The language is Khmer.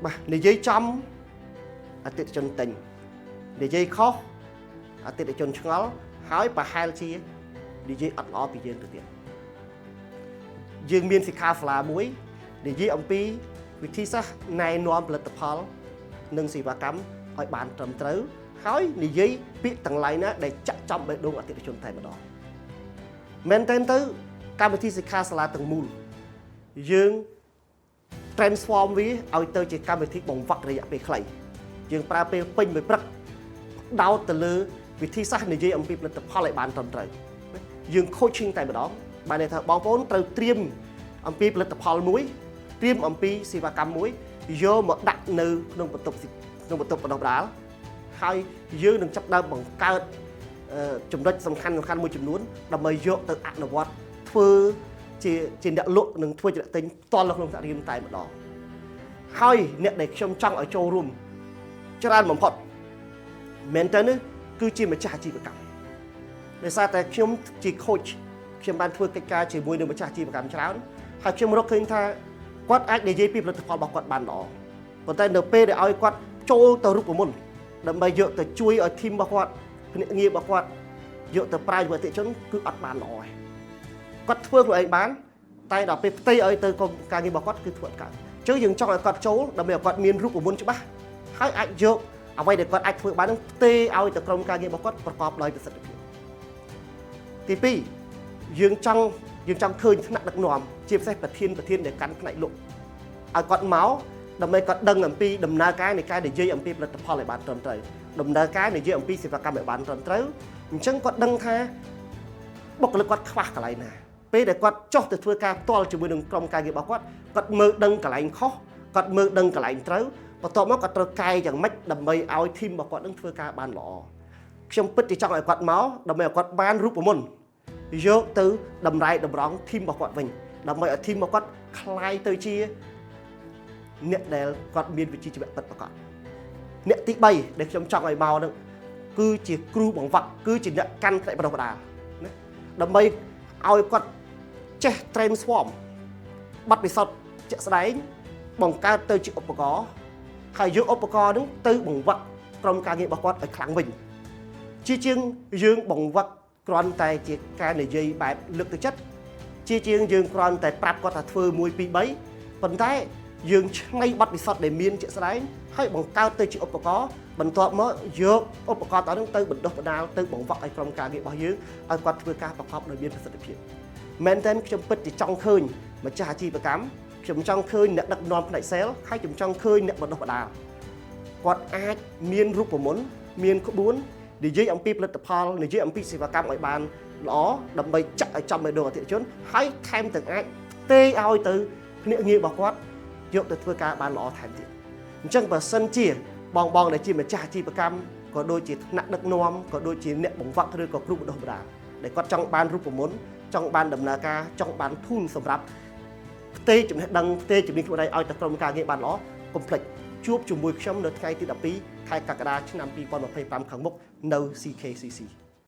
បាទនិយាយចំអតិថិជនទិញនិយាយខុសអតិថិជនឆ្ងល់ហើយប្រហែលជានិយាយអត់ល្អពីយើងទៅទៀតយើងមានសិក្ខាសាលាមួយនិយាយអំពីវិធីសាស្ត្រណែនាំផលិតផល និងសេវាកម្មឲ្យបានត្រឹមត្រូវហើយនិយាយពាក្យទាំងឡាយណាដែលចាក់ចំបេះដូងអតិថិជនតែម្ដងមែនតើទៅកម្មវិធីសិក្ខាសាលាទាំងមូលយើង transform វាឲ្យទៅជាកម្មវិធីបង្វឹករយៈពេលខ្លីយើងប្រើពេលពេញមួយព្រឹកដោតទៅលើវិធីសាស្ត្រនិយាយអំពីផលិតផលឲ្យបានត្រឹមត្រូវយើង coaching តែម្ដងបានន័យថាបងប្អូនត្រូវត្រៀមអំពីផលិតផលមួយត្រៀមអំពីសេវាកម្មមួយយកមកដាក់នៅក្នុងបន្ទប់ក្នុងបន្ទប់បណ្ដុះបណ្ដាលហើយយើងនឹងចាប់ផ្ដើមបង្កើតចំណុចសំខាន់សំខាន់មួយចំនួនដើម្បីយកទៅអនុវត្តធ្វើជាអ្នកលក់និងធ្វើជាអ្នកទិញផ្ទាល់នៅក្នុងថ្នាក់រៀនតែម្ដងហើយអ្នកដែលខ្ញុំចង់ឲ្យចូលរួមច្រើនបំផុតមែនតើនេះគឺជាម្ចាស់អាជីវកម្មដោយសារតែខ្ញុំជា coach ខ្ញុំបានធ្វើកិច្ចការជាមួយនឹងម្ចាស់អាជីវកម្មច្រើនហើយខ្ញុំរកឃើញថាគាត់អាចនិយាយពីផលិតផលរបស់គាត់បានល្អប៉ុន្តែនៅពេលដែលឲ្យគាត់ចូលទៅរូបមន្តដើម្បីយកទៅជួយឲ្យ team របស់គាត់ភ្នាក់ងាររបស់គាត់យកទៅប្រើជាមួយអតិថិជនគឺអត់បានល្អទេគាត់ធ្វើខ្លួនឯងបានតែដល់ពេលផ្ទៃឲ្យទៅក្រុមការងាររបស់គាត់គឺធ្វើអត់កើតអញ្ចឹងយើងចង់ឲ្យគាត់ចូលដើម្បីឲ្យគាត់មានរូបមន្តច្បាស់ហើយអាចយកអ្វីដែលគាត់អាចធ្វើបាននឹងផ្ទេរឲ្យទៅក្រុមការងាររបស់គាត់ប្រកបដោយប្រសិទ្ធភាពទី2យើងចង់ឃើញថ្នាក់ដឹកនាំជាពិសេសប្រធានប្រធានដែលកាន់ផ្នែកលក់ឲ្យគាត់មកដើម្បីគាត់ដឹងអំពីដំណើរការនៃការនិយាយអំពីផលិតផលឲ្យបានត្រឹមត្រូវដំណើរការនិយាយអំពីសេវាកម្មឲ្យបានត្រឹមត្រូវអញ្ចឹងគាត់ដឹងថាបុគ្គលិកគាត់ខ្វះកន្លែងណាពេលដែលគាត់ចុះទៅធ្វើការផ្ទាល់ជាមួយនឹងក្រុមការងាររបស់គាត់គាត់មើលដឹងកន្លែងខុសគាត់មើលដឹងកន្លែងត្រូវបន្ទាប់មកគាត់ត្រូវកែយ៉ាងម៉េចដើម្បីឲ្យ team របស់គាត់នឹងធ្វើការបានល្អខ្ញុំពិតជាចង់ឲ្យគាត់មកដើម្បីឲ្យគាត់បានរូបមន្តយកទៅតម្រែតម្រង់ team របស់គាត់វិញដើម្បីឲ្យ team របស់គាត់ក្លាយទៅជាអ្នកដែលគាត់មានវិជ្ជាជីវៈពិតប្រាកដអ្នកទី3ដែលខ្ញុំចង់ឲ្យមកនឹងគឺជាគ្រូបង្វឹកគឺជាអ្នកកាន់ផ្នែកបណ្ដុះបណ្ដាលណាដើម្បីឲ្យគាត់ចេះ transform បទពិសោធន៍ជាក់ស្ដែងបង្កើតទៅជាឧបករណ៍ហើយយកឧបករណ៍ហ្នឹងទៅបង្វឹកក្រុមការងាររបស់គាត់ឲ្យខ្លាំងវិញជាជាងយើងបង្វឹកគ្រាន់តែជាការនិយាយបែបលើកទឹកចិត្តជាជាងយើងគ្រាន់តែប្រាប់គាត់ថាធ្វើ1 2 3ប៉ុន្តែយើងឆ្នៃបទពិសោធន៍ដែលមានជាក់ស្ដែងហើយបង្កើតទៅជាឧបករណ៍បន្ទាប់មកយកឧបករណ៍តហ្នឹងទៅបណ្ដុះបណ្ដាលទៅបង្វឹកឲ្យក្រុមការងាររបស់យើងឲ្យគាត់ធ្វើការប្រកបដោយមានប្រសិទ្ធភាពមែនទែនខ្ញុំពិតជាចង់ឃើញម្ចាស់អាជីវកម្មខ្ញុំចង់ឃើញអ្នកដឹកនាំផ្នែក sale ហើយខ្ញុំចង់ឃើញអ្នកបណ្ដុះបណ្ដាលគាត់អាចមានរូបមន្តមានក្បួននិយាយអំពីផលិតផលនិយាយអំពីសេវាកម្មឲ្យបានល្អដើម្បីចាក់ឲ្យចំបេះដូងអតិថិជនហើយថែមទាំងអាចផ្ទេរឲ្យទៅភ្នាក់ងាររបស់គាត់យកទៅធ្វើការបានល្អថែមទៀតអញ្ចឹងបើសិនជាបងបងដែលជាម្ចាស់អាជីវកម្មក៏ដូចជាថ្នាក់ដឹកនាំក៏ដូចជាអ្នកបង្វឹកឬក៏គ្រូបណ្ដុះបណ្ដាលដែលគាត់ចង់បានរូបមន្តចង់បានដំណើរការចង់បាន tool សម្រាប់ផ្ទេរចំណេះដឹងផ្ទេរជំនាញខ្លួនឯងឲ្យទៅក្រុមការងារបានល្អកុំភ្លេចជួបជាមួយខ្ញុំនៅថ្ងៃទី12ខែកក្កដាឆ្នាំ2025ខាងមុខនៅ CKCC។